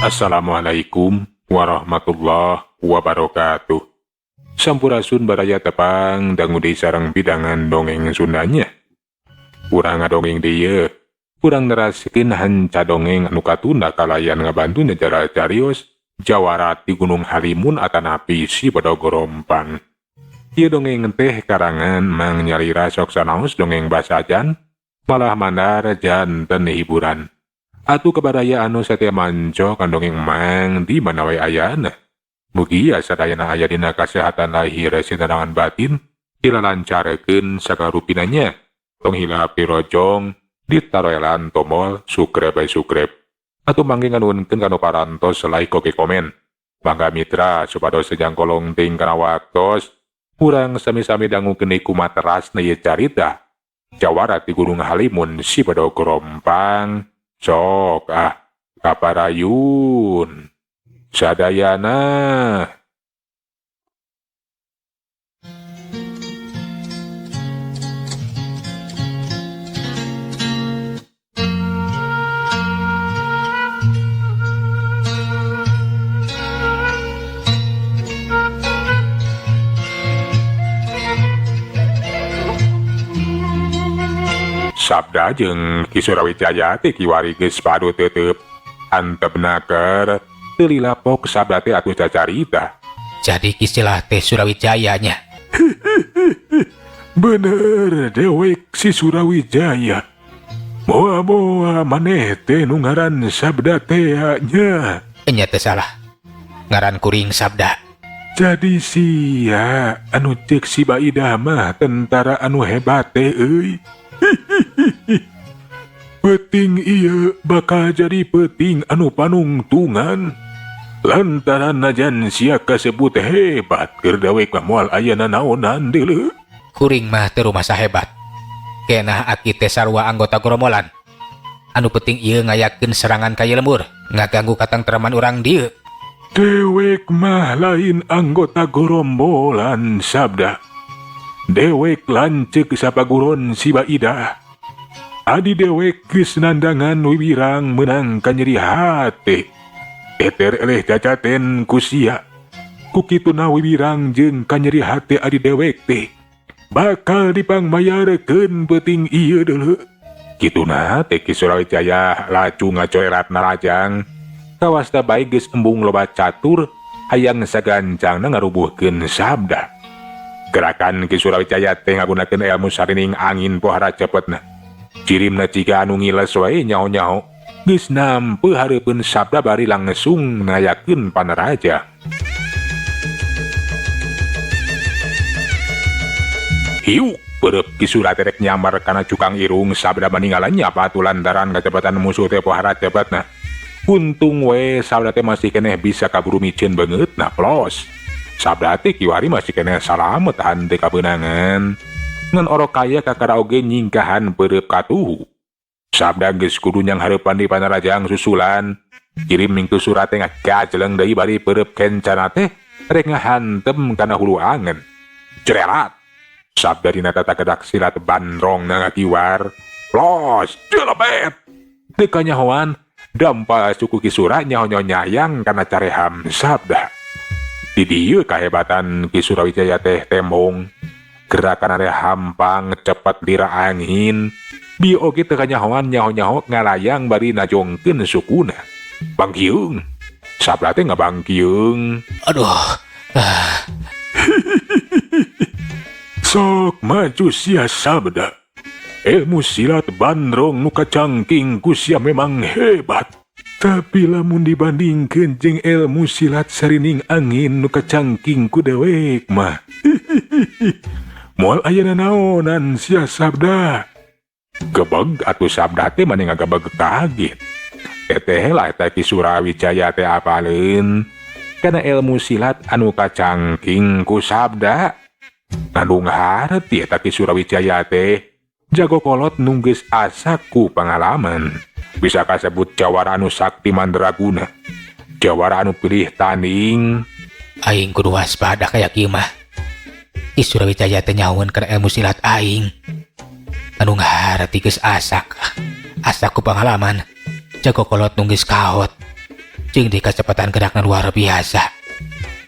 Assalamualaikum warahmatullahi wabarakatuh. Sampurasun baraya, tepang dangu deui sareng pidangan dongeng Sundanya. Urang ngadongeng deui, urang neraskeun hanca dongeng anu katunda kalayan ngabantu nyejarah carios Jawara ti Gunung Halimun atanapi Si Bedog Gorompang. Ieu dongeng teh karangan Mang Nyalira, sok sanaos dongeng basajan malah mandar janten hiburan. Atuh ka baraya anu satia manco kan dongeng Mang di mana wae ayana. Mugia sadayana aya dina kasehatan lahir sinareng batin, dilalancarkeun sagarupina nya. Tong hilap dirojong, ditaroelan tombol subscribe subscribe. Atuh mangge nganuhunkeun kanu parantos like oge komen. Mangga mitra, supados teu jangkolong teuing kana waktos, urang sami-sami dangukeun deui kumaha terasna ieu carita. Jawara ti Gunung Halimun Si Bedog Gorompang. Sok ah, kaparayun. Sadayana. Sabda jeung Ki Surawijaya teh kiwari geus padu teuteup. Antepna keur teu lila pok Sabda teh atuh cacarita. Jadi kisilah teh Surawijaya nya. Bener, dewek si Surawijaya. Moa-moa maneh teh nu ngaran Sabda teh nya. Enya, teu salah. Ngaran kuring Sabda. Jadi sia anu cek si Baidah mah tentara anu hebat teh euy. Peuting ieu bakal jadi peuting anu panungtungan. Lantaran najan sia kasebut hebat, keur dewek mah moal aya nanaonan deuleu. Kuring mah teu rumasa hebat. Kenah aki teh sarua anggota gerombolan. Anu penting ieu ngayakeun serangan ka lembur, ngaganggu katengtreman urang dieu. Dewek mah lain anggota gerombolan, Sabda. Dewek lanceuk sapaguron si Baidah. Adi dewek geus nandangan wiwirang meunang kanyeri hate. Eter eleh cacaten ku sia. Ku kituna wiwirang jeung kanyeri hate adi dewek teh bakal dipangmayarkeun peuting ieu deuleu. Kituna teh Ki Surawijaya laju ngacoerat narajang. Kawasta bae geus embung loba catur hayang sagancangna ngarubuhkeun Sabda. Gerakan Ki Surawijaya teh ngagunakeun ilmu sarining angin pohara cepetna. Cirimna jiga anu ngiles wae nyaho-nyaho. Geus nampe hareupeun Sabda bari langsung ngayakeun panaraja. Hiuk, peureub Ki Sura teh rek nyamar kana cukang irung Sabda maninggalan nyapa atuh lantaran kacepatan musuh teh pohara cepetna. Untung we Sabda teh masih keneh bisa kaburu miceun beungeutna plos. Sabda teh kiwari masih keneh salamet henteu kabeunangan. Ngan orok kaya kakara oge nyingkahan peureub katuhu. Sabda geus kudu nyanghareupan di panarajang susulan. Kirim mingku surat teh ngagajeleng deui bari peureub kencana teh rek ngahantem kana hulu angen. Jerelat. Sabda dina tata gerak silat bandrong na ngakiwar. Los, jelebet. Teu kanyahoan dampa suku Ki Sura nyaho nyayang kana careham Sabda. Di dieu kahebatan Ki Surawijaya teh tembong. Gerakan area hampang cepet lira angin. Bi oge teu kanyahoan nyaho-nyaho ngalayang bari najongkeun sukuna. Bangkiung. Sabda teh ngabangkiung. Aduh. Ah. Sok maju sia, Sabda. Ilmu silat bandrong nu kacangking ku sia memang hebat. Tapi lamun dibandingkeun jeung ilmu silat sarining angin nu kacangking ku dewek mah, moal aya nanaonan sia, Sabda. Gebeg atuh Sabda teh mani ngagebeg kaget. Teteh lah eta Ki Surawijaya teh apaleun kana ilmu silat anu kacangking ku Sabda. Ngandung harti eta Ki Surawijaya teh jago kolot nu geus asak ku pengalaman. Bisa kasebut jawara anu sakti mandraguna. Jawara anu pilih tanding. Aing kudu waspada kaya kieu mah. Ki Surawijaya teh nyahoeun kana ilmu silat aing. Anu ngaharti geus asak. Asak ku pengalaman. Jago kolot nu geus kaot. Jeung di kacepatan gerakna luar biasa.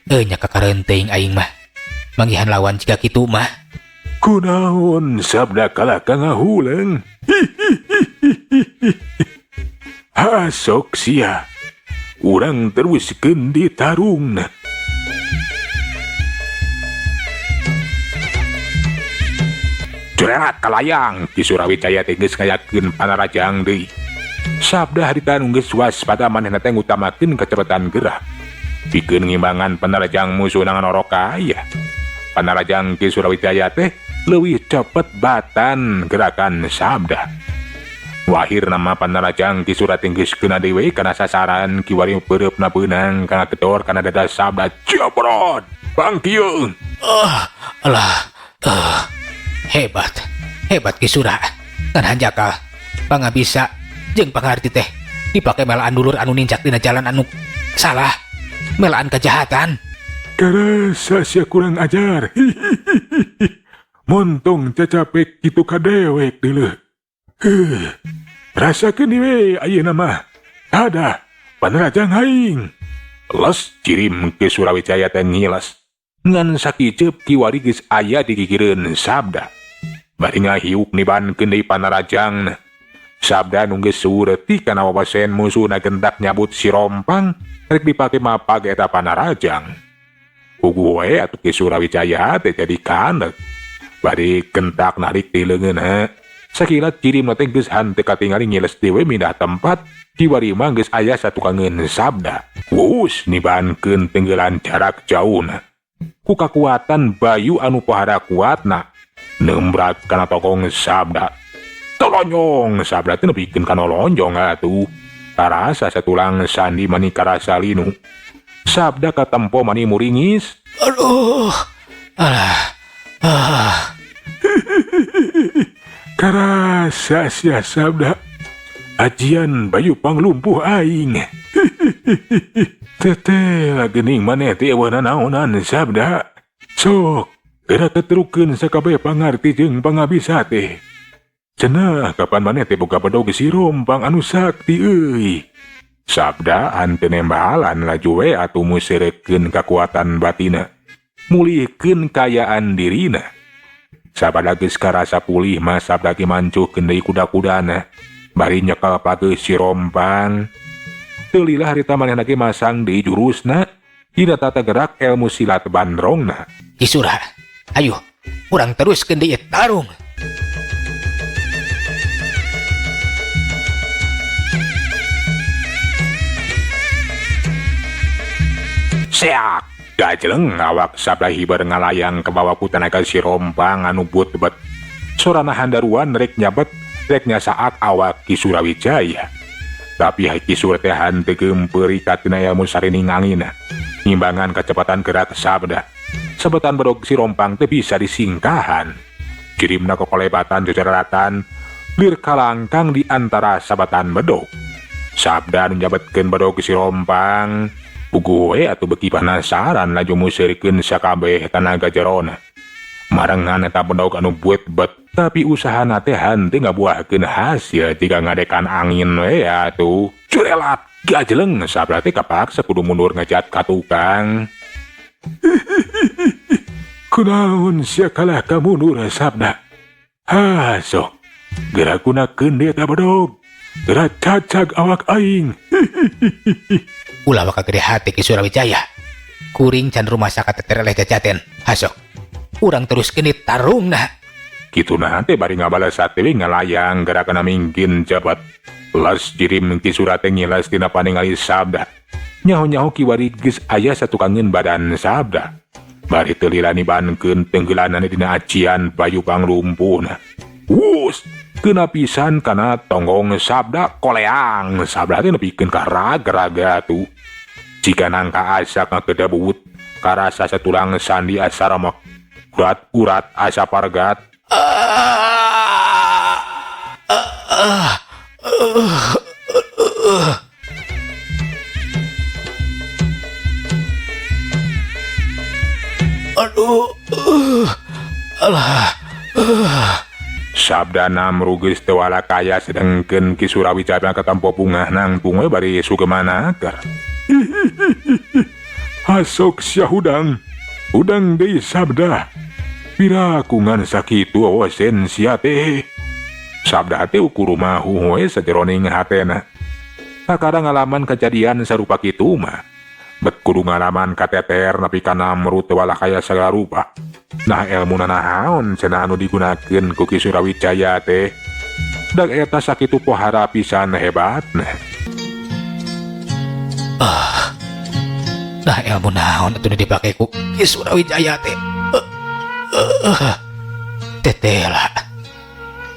Nya kakareun teuing aing mah. Manggihan lawan jiga kitu mah. Kunaon Sabda kalah ka ngahuleung? Hasok sia. Urang teruskeun ditarungna. Curelat kalayang Ki Surawijaya teh geus ngayakeun panarajang deui. Sabda harita nu geus waspada manehna teh ngutamakeun kacepetan gerak. Pikeun ngimbangan panarajang musuhna nganorok aya. Panarajang Ki Surawijaya teh leuwih cepet batan gerakan Sabda. Wahir nama panarajang Ki Sura teh geus kena deui kana sasaran kiwari peureupna beunang kana gedor kana dada Sabda. Jebrot bangkieun. Alah. Hebat. Hebat Ki Sura. Ngan hanjakal pangabisa jeung pangarti teh dipake melaan dulur anu nincak dina jalan anu salah, melaan kejahatan. Karasa sia kurang ajar. Montong cacapek kitu ka dewek deuleuh. Heuh. Rasakeun we ayeuna mah. Ada panarajang aing. Les cirim Ki Surawijaya teh ngiles. Ngan sakiceup kiwari geus aya di gigireun Sabda. Bari ngahiuk nibankeun deui panarajangna. Sabda nu geus sureuti kana wawasen musuhna gentak nyabut si rompang rek dipake mapag eta panarajang. Puguh we atuh Ki Surawijaya teh jadi kanek. Bari gentak narik ti leungeunna. Sakilat cirimna teh geus hanteu katingali ngiles deui mindah tempat. Kiwari mah geus aya satukangeun Sabda. Wus nibankeun tenggelan jarak jauhna. Ku kakuatan bayu anu pohara kuatna nembrak kana tokong Sabda. Tolonyong Sabda teh nepikeun kana lonjong atuh. Karasa satulang sandi mani karasa linu. Sabda katempo mani muringis. Aduh. Alah. Ah. Karasa sia Sabda. Ajian bayu panglumpuh aing. Teteh gening maneh teh eueuh nanaonan Sabda. Sok geura keterukeun sakabeh pangarti jeung pangabisa teh. Cenah kapan maneh teh boga bedog si rompang anu sakti euy. Sabda hanteu nembalan laju we atuh museurekeun kakuatan batina. Mulihkeun kayaan dirina. Sabada geus karasa pulih mah Sabda ge mancuhkeun deui kuda-kudana. Bari nyekel pageuh si rompang. Teu lila harita manehna ge masang deui jurusna dina tata gerak ilmu silat bandrongna. Ki Sura, ayo urang teruskeun deui tarung. Seak gajleng awak Sabda hiber ngalayang ke bawah ku tenaga si rompang anu but-bet. Sorana handaruan rek nyabet rek nyasaak awak Ki Surawijaya. Tapi Ki Sura teh hanteu geumpeur katina ilmu sarining angina. Ngimbangan kecepatan gerak Sabda. Sebetan bedog si rompang teh bisa disingkahan. Kirimna kokolebatan jojaratan lir kalangkang di antara sabatan bedog. Sabda nu nyabetkeun bedog si rompang. Puguh we atuh beuki panasaran laju museurikeun sakabeh tanaga jerona. Marengan eta bedog anu buet-bet, tapi usahana teh henteu ngabuahkeun hasil jika ngadekan angin we atuh. Curelat gajleng Sabda teh kapaksa kudu mundur ngejat ka tukang. Kunaon sia kalah ka mundur Sabda? Ha sok geura gunakeun deui eta bedog. Geura cacag awak aing. Ulah waka gede hati Ki Surawijaya. Kuring can rumasa katetereleh jajaten. Hasok urang terus kini tarungna. Kitu nah teh bari ngabales sate we ngalayang gerakana mingkin cepet. Les jirim Ki Sura teh ngiles tina paningali Sabda. Nyaho-nyaho kiwari geus aya satukangeun badan Sabda. Bari teu lila nibankeun tenggelanana dina acian bayu panglumpuhna. Wus, kena pisan kana tonggong Sabda koleang. Sabda teh nepikeun ka raga-raga tuh. Jika nangka asa ngakedabut, karasa satulang sandi asa remek. Urat-urat asa pargat. Aduh, alah. Sabda namru geus teu walakaya sedengkeun Ki Surawijaya katampo bungah nangtung we bari sugemana akar. Hasok sia hudang. Hudang deui Sabda. Piraku ngan sakitu wawasen sia teh. Sabda teh ukur rumahu we sajeroning hatena. Kakara ngalaman kejadian sarupa kitu mah. Bet kudu ngalaman kateter nepi ka namrud teu walah kaya sagala rupa. Nah elmuna nahaon cenah anu digunakeun ku Ki Surawijaya teh. Dag eta sakitu pohara pisan hebatna. Ah. Nah ilmu naon atuh nu dipake ku Ki Surawijaya teh. Tetela.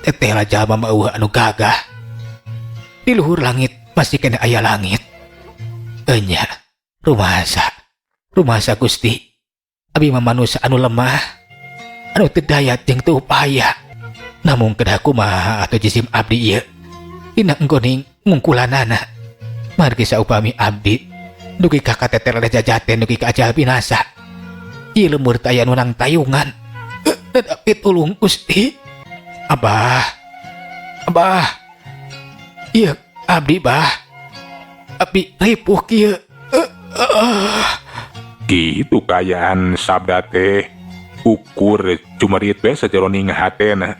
Tetela jalma mah euweuh anu gagah. Di luhur langit masih keneh aya langit. Enya, rumasa. Rumasa Gusti. Abi mah manusia anu lemah. Anu teu daya jeung teu upaya. Namung kedah kumaha atuh jisim abdi ieu. Dina enggoning ngungkulanana. Margi saupami abdi dugi ka kateter jajaten dugi ka ajal binasa. Ieu lembur teh aya nu nangtayungan. Tetapi tulung Gusti. Abah. Abah. Ieu abdi bah. Abdi ripuh kieu. Kitu kaayaan Sabda teh ukur cumerit we sajeroning hatena.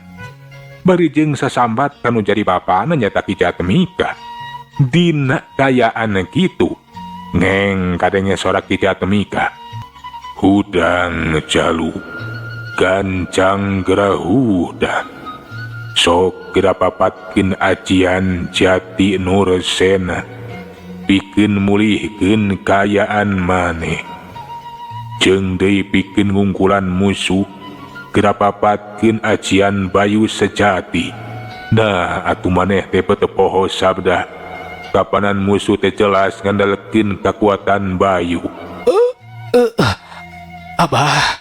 Bari jeung sasambat kanu jadi bapana nyata Ki Jatmika. Dina kaayaan kitu ngeng kadenge sora Ki Jatmika. Hudang jalu gancang geura hudang. Sok geura papatkeun ajian Jati Nursena. Pikeun mulihkeun kaayaan maneh. Jeung deui pikeun ngungkulan musuh geura papatkeun ajian Bayu Sejati. Nah atuh maneh teh teu poho Sabda. Kapanan musuh teh jelas ngandalkeun kakuatan Bayu. Abah.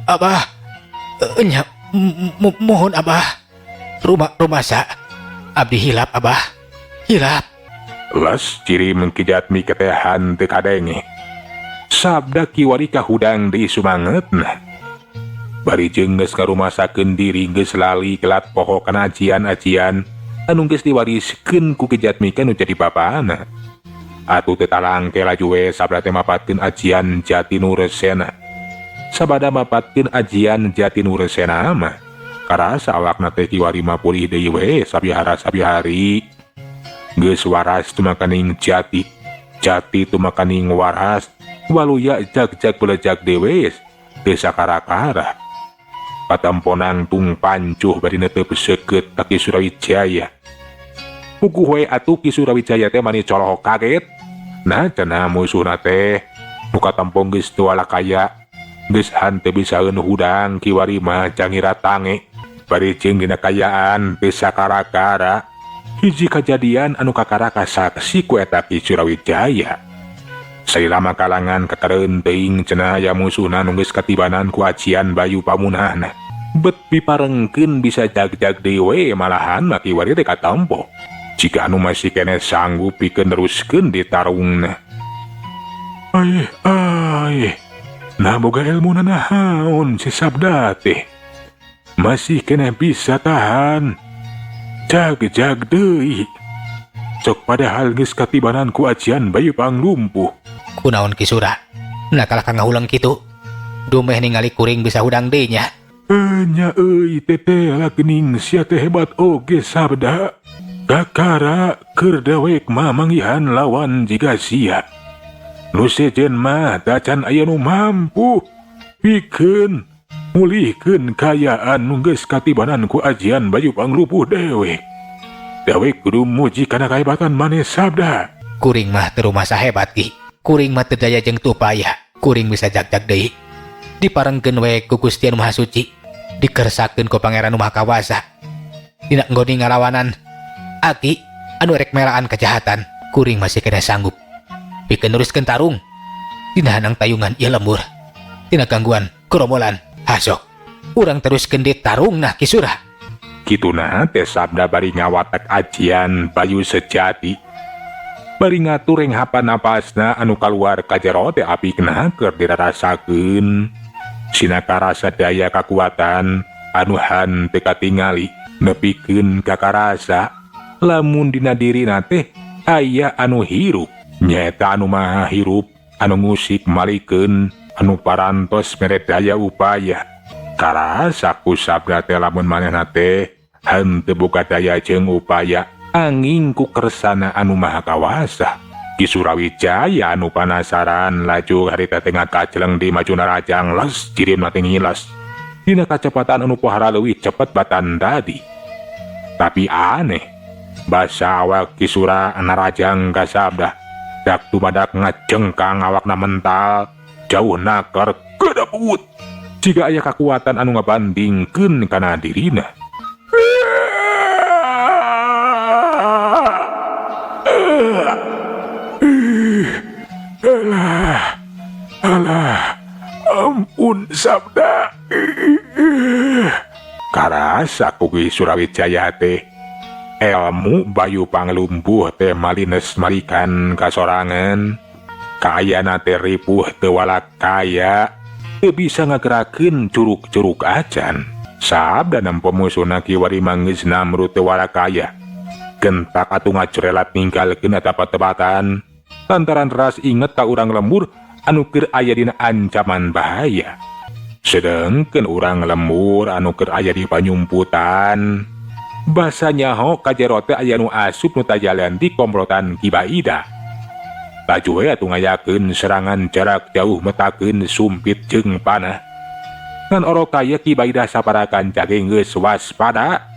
Abah. Nya mohon Abah. Rumah rumasa. Abdi hilap Abah. Hilap. Las cirim Ki Jatmika teh henteu kadenge. Sabda kiwari kahudang deui sumangetna. Bari jeung geus ngarumasakeun diri geus lali kelat poho kana ajian-ajian anu geus diwariskeun ku Ki Jatmika nu jadi bapana. Atuh teu talangke laju we Sabda teh mapatkeun ajian Jati Nursena. Sabada mapatkeun ajian Jati Nursena mah karasa awakna teh kiwari mah pulih deui we sabihara-sabihari. Geus waras tumakaning jati, jati tumakaning waras, waluya jag-jag belejag dewes, teu sakara-kara. Patamponan tung pancuh bari netep seukeut ka Ki Surawijaya. Puguh we atuh Ki Surawijaya teh mani colohok kaget. Nah cenah musuhna teh nu katempo geus teu walakaya, geus hanteu bisaeun hudang kiwari mah cangira tange. Bari jeung dina kaayaan teu sakara-kara. Hiji kajadian anu kakara kasaksi ku eta Ki Surawijaya. Salilama kalangan kakareun teuing cenah aya musuhna nu geus katibanan ku ajian Bayu Pamunahna. Bet piparengkeun bisa jag-jag deui we malahan mah kiwari teh katempo. Jika anu masih keneh sanggup pikeun neruskeun ditarungna. Aih, aih. Nah boga ilmuna nahaon si Sabda teh. Masih keneh bisa tahan. Jag-jag deui. Cok padahal geus katibanan ku ajian Bayu Panglumpuh. Kunaon Ki Sura? Nah kalah ka ngahuleng kitu. Dumeh ningali kuring bisa hudang deui nya. Enya euy teteh lah geuning sia teh hebat oge Sabda. Kakara keur dewek mah manggihan lawan jiga sia. Nu sejen mah tacan aya nu mampu pikeun mulihkeun kaayaan nu geus katibanan ku ajian Bayu Panglupuh dewek. Dewek kudu muji kana kahebatan maneh Sabda. Kuring mah teu rumasa hebat Ki. Kuring mah teu daya jeung teu upaya. Kuring bisa jag-jag deui. Diparengkeun we ku Gusti Anu Maha Suci. Dikersakeun ku Pangeran Nu Maha Kawasa. Dina nggoni ngalawanan aki anu rek melaan kejahatan. Kuring masih kena sanggup pikeun neruskeun tarung. Dina hanang tayungan ieu lembur. Dina gangguan gerombolan hasok. Urang teruskeun di tarung nah Ki Sura. Kituna teh Sabda bari ngawatek ajian Bayu Sejati. Bari ngatur renghapan napasna anu kaluar ka jero teh apikna keur dirarasakeun. Sina karasa daya kakuatan anu henteu katingali nepikeun ka karasa lamun dina dirina teh aya anu hirup. Nyaeta anu maha hirup, anu ngusik malikeun, anu parantos mere daya upaya. Karasa ku sabda teh lamun manehna teh henteu boga daya jeung upaya anging ku kersana anu maha kawasa. Ki Surawijaya anu panasaran laju harita teh ngakaceleng di maju narajang les jirimna teh ngiles. Dina kacepatan anu pohara leuwih cepet batan tadi. Tapi aneh, basa awak Ki Sura narajang ka sabda dak tumadak ngajengkang awakna mental jauh naker kedebut. Jiga aya kakuatan anu ngabandingkeun kana dirina. Alah, alah, ampun sabda. Karasa ku Ki Surawijaya teh elmu Bayu Panglumpuh teh malines malikan kasorangan. Kaayana teh ripuh teu walakaya, teu bisa ngagerakeun curug-curug acan. Sabda nempo musuhna kiwari mangeus namru teu walakaya. Gentak atuh ngacorelat ninggalkeun eta patebatan. Lantaran ras inget ka urang lembur anu keur aya dina ancaman bahaya. Sedengkeun urang lembur anu keur aya di panyumputan, basa nyaho ka jero teh aya nu asup nu tajalan di komplotan Ki Baida. Laju we atuh ngayakeun serangan jarak jauh metakeun sumpit jeung panah. Ngan orok kaya Ki Baida saparakan cage geus waspada.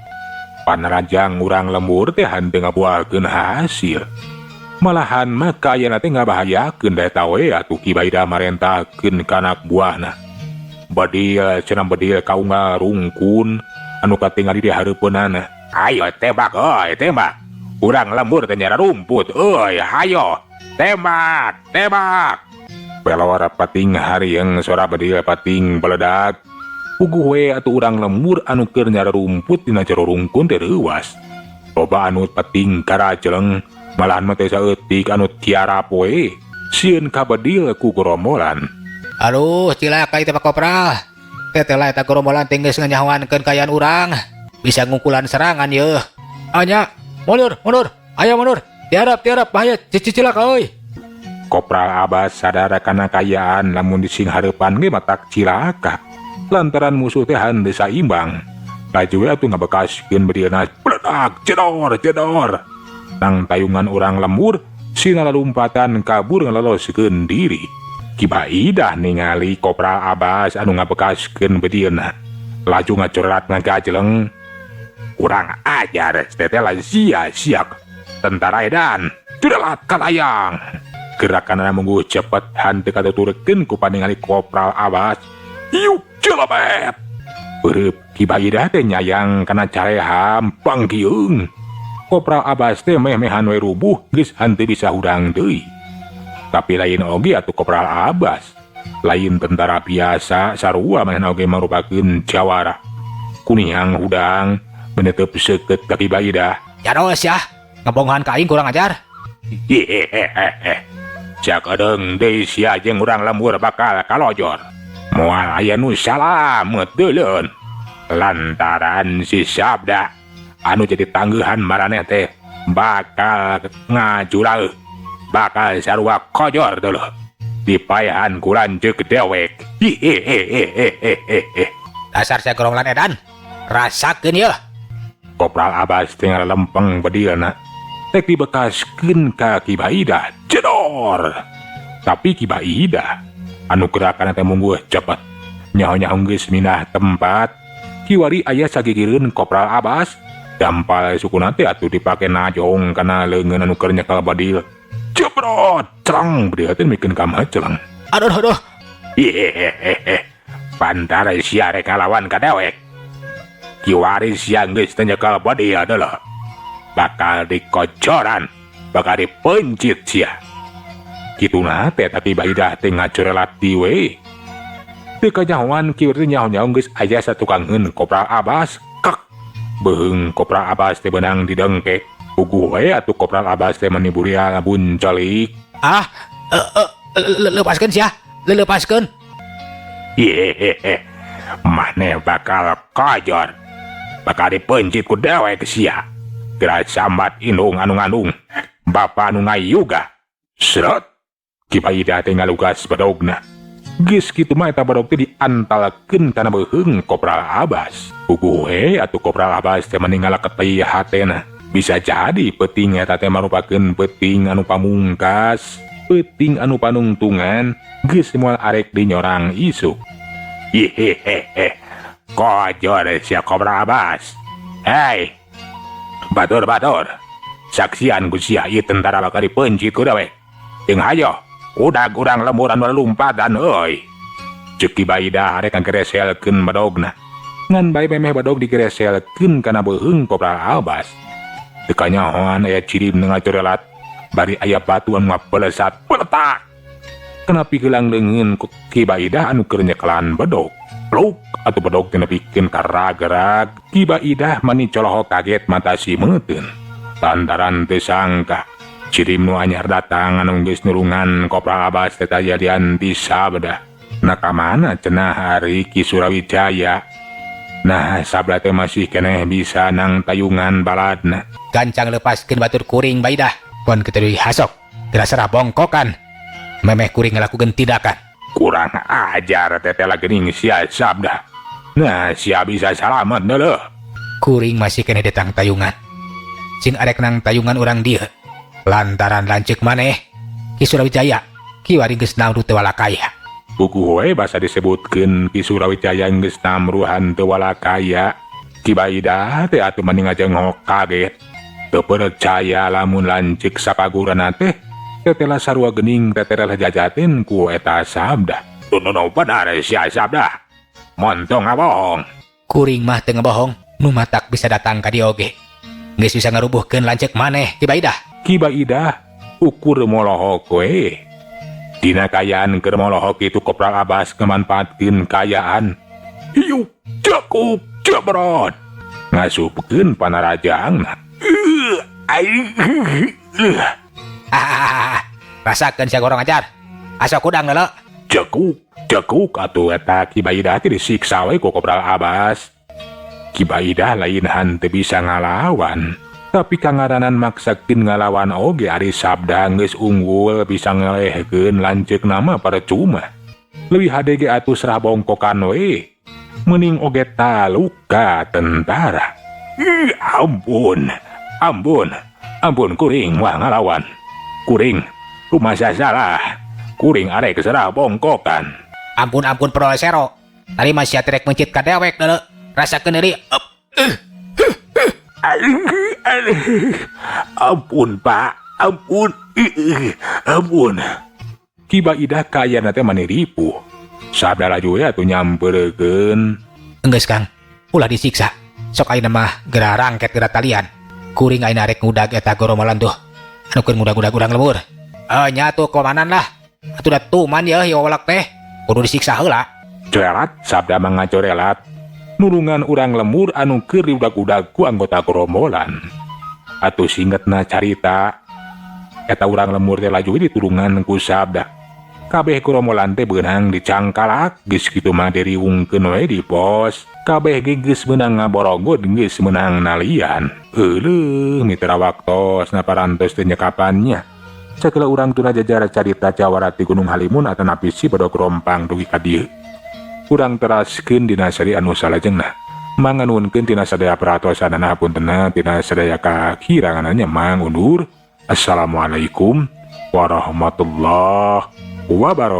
Panarajang urang lembur teh henteu ngabuahkeun hasil. Malahan mah kaayana teh ngabahayakeun da eta we atuh Ki Baida marentahkeun ka anak buahna. Bedil cenah bedil kaunggal rungkun anu katingali di hareupeunana. Ayo tembak euy, tembak. Urang lembur teh nyara rumput euy, hayo. Tembak, tembak. Pelor pating harieung sora bedil pating beledak. Puguh we atuh urang lembur anu keur nyara rumput dina jero rungkun teh reuwas. Loba anu pating karajeleng, malahan mah teh saeutik anu tiarap we. Sieun kabedil ku gorombolan. Aduh, cilaka ieu teh Pak Kopral. Teteh lah eta gorombolan teh geus nganyahoankeun kaayaan urang. Bisa ngungkulan serangan yeuh. Anya, mundur, mundur. Ayo mundur. Tiarap, tiarap, bahaya, cilaka euy. Kopral Abbas sadar kana kaayaan lamun dising hareupan ge matak cilaka. Lantaran musuh teh henteu saimbang. Laju we atuh ngabekaskeun bedilna bledak jedor jedor. Nang tayungan urang lembur sina lalumpatan kabur ngaloloskeun diri. Ki Baidah ningali Kopral Abbas anu ngabekaskeun bedilna. Laju ngacorelat ngagajeleng. Kurang ajar teteh lah sia-sia. Tentara edan, cudelat kalayang. Gerakanna mungguh cepet henteu katuturkeun ku paningali Kopral Abbas. Yuk celebet. Beureub Ki Baidah teh nyayang kana careham pangkiung. Kopral Abbas teh meh-mehan we rubuh geus henteu bisa hudang deui. Tapi lain oge atuh Kopral Abbas. Lain tentara biasa sarua manehna oge marupakeun jawara. Kuniang hudang menetep seukeut ka Ki Baidah. Jaros ya, ngebonghan ka aing kurang ajar. Hehehe. Sakedeung deui sia jeung urang lembur bakal kalojor. Moal aya nu salamet deuleun. Lantaran si Sabda anu jadi tangguhan maraneh teh bakal ngajurauh, bakal sarua kojor dulu. Dipayahan ku lanceuk dewek. Hehehehehehe. Dasar sia gerombolan edan. Rasakeun yeuh. Kopral Abbas tinggal lempeng bedilna. Tek dibekaskeun ka Ki Baidah. Jedor. Tapi Ki Baidah anu gerakan teh mungguh cepet. Nyaho-nyaho geus minah tempat. Kiwari aya sagigireun Kopral Abbas. Dampal sukuna teh atuh dipake najong kana leungeun anu keur nyekel bedil. Jebrot, cerang bedil teh mikeun ka maceleng. Aduh, aduh. Hehehehe. Pantara sia rek ngalawan ka dewek. Kiwari sia geus teu nyekel bedil deuleu. Bakal dikocoran, bakal dipencit sia. Kituna teh tapi Baidah teh ngacorelat di we. Teu kanyahoan kiwari nyaho-nyaho geus aya satukangeun Kopral Abbas. Kek. Beuheung Kopral Abbas teh beunang didengkek. Puguh we atuh Kopral Abbas teh mani burial buncelik. Ah, lepaskeun sia, lepaskeun. Hehehe. Maneh bakal kojor. Bakal dipencit ku dewek sia. Geura sambat indung anu ngandung. Bapa anu ngayuga. Seret. Ki Baidah teh ngalugas bedogna. Geus kitu mah eta bedog teh diantalkeun kana beuheung Kopral Abbas. Puguh we atuh Kopral Abbas teh meni ngalaketei hatena. Bisa jadi peuting eta teh marupakeun peuting anu pamungkas, peuting anu panungtungan, geus moal arek dinyorang isuk. Hihehehe. Kojor sia Kopral Abbas. Hei. Batur-batur. Saksian ku sia ieu tentara bakal dipeuncit ku dewek. Jeung hayo, udag urang lembur anu lompatan euy. Ceuk Ki Baidah arek ngagereselkeun bedogna. Ngan bae memeh bedog digereselkeun kana beuheung Kopral Abbas. Teu kanyahoan aya cirim nu ngacorelat, bari aya batu anu ngapelesat peletak. Kana pigelang leungeun ku Ki Baidah anu keur nyekelan bedog. Pluk atuh bedog teh nepikeun ka ragerag. Ki Baidah mani colohok kaget mata simeuteun. Lantaran teu sangka cirim nu anyar datang anu geus nulungan Kopral Abbas teh kajadian ti Sabda. Nah ka mana cenah ari Ki Surawijaya? Nah Sabda teh masih keneh bisa nang tayungan baladna. Gancang lepaskeun batur kuring Baidah. Pon kitu deui hasok. Geura serah bongkokan. Memeh kuring ngalakukeun tindakan. Kurang ajar tetela geuning sia Sabda. Nah sia bisa salamet deuleuh. Kuring masih keneh detang tayungan. Sing arek nang tayungan urang dieu. Lantaran lanceuk maneh Ki Surawijaya kiwari geus namruh teu walakaya. Puguh we basa disebutkeun Ki Surawijaya geus namruhan teu walakaya. Ki Baidah teh atuh mani ngajenghok kaget. Teu percaya lamun lanceuk sapagurana teh tetela sarua geuning tetelah jajatin ku eta Sabda. Nu benar sia Sabda. Montong ngabohong. Kuring mah teu ngebohong, nu matak bisa datang ka dieu oge. Geus bisa ngarubuhkeun lanceuk maneh Ki Baidah. Ki Baidah ukur molohok we. Dina kayaan keur molohok itu Kopral Abbas ngamanfaatkeun kayaan. Hiup cekuk cebrot. Ngasupkeun panarajangna. Ah, rasakeun sia gorong ajar. Asa kudang deuleu. Cekuk cekuk atuh eta Ki Baidah teh disiksa we ku Kopral Abbas. Ki Baidah lain henteu bisa ngalawan. Tapi kangaranan maksakeun ngalawan oge ari Sabda geus unggul bisa ngelehkeun lanceukna mah percuma. Leuwih hade ge atuh serah bongkokan we. Meuning oge taluk ka tentara. Ih, ampun, ampun, ampun kuring moal ngalawan. Kuring, rumasa salah. Kuring arek serah bongkokan. Ampun ampun Prolesero. Tadi mah sia rek meuncit ka dewek deuleu. Rasakeun deui. Ampun pak, ampun, ampun. Ki Baidah kaayana teh mani ripuh. Sabda laju we atuh nyamperkeun. Enggeus Kang, ulah disiksa. Sok ayeuna mah geura rangket geura talian. Kuring ayeuna rek ngudag eta goromolan tuh. Anu keur ngudag-ngudag urang lembur. Eh nya atuh komanan lah. Atuh da tuman yeuh ieu wolak teh. Kudu disiksa heula. Corelat Sabda mah ngacorelat. Nulungan urang lembur anu keur diudag-udag ku anggota gerombolan. Atuh singetna carita. Eta urang lembur teh laju ditulungan ku Sabda. Kabeh gerombolan teh beunang dicangkalak, geus kitu mah diriungkeun we di pos. Kabeh ge geus meunang ngaborogod, geus meunang nalian. Euleuh mitra waktos naparantos teh nyekapannya. Sakala urang tuna jajar carita jawara ti Gunung Halimun atanapi si bedog rompang dugi ka dieu. Urang teraskeun dina seri anu salajengna. Manganuhunkeun tina sadaya peratosanana hapuntenna tina sadaya kakiranganna mang undur. Assalamualaikum warahmatullahi wabarakatuh.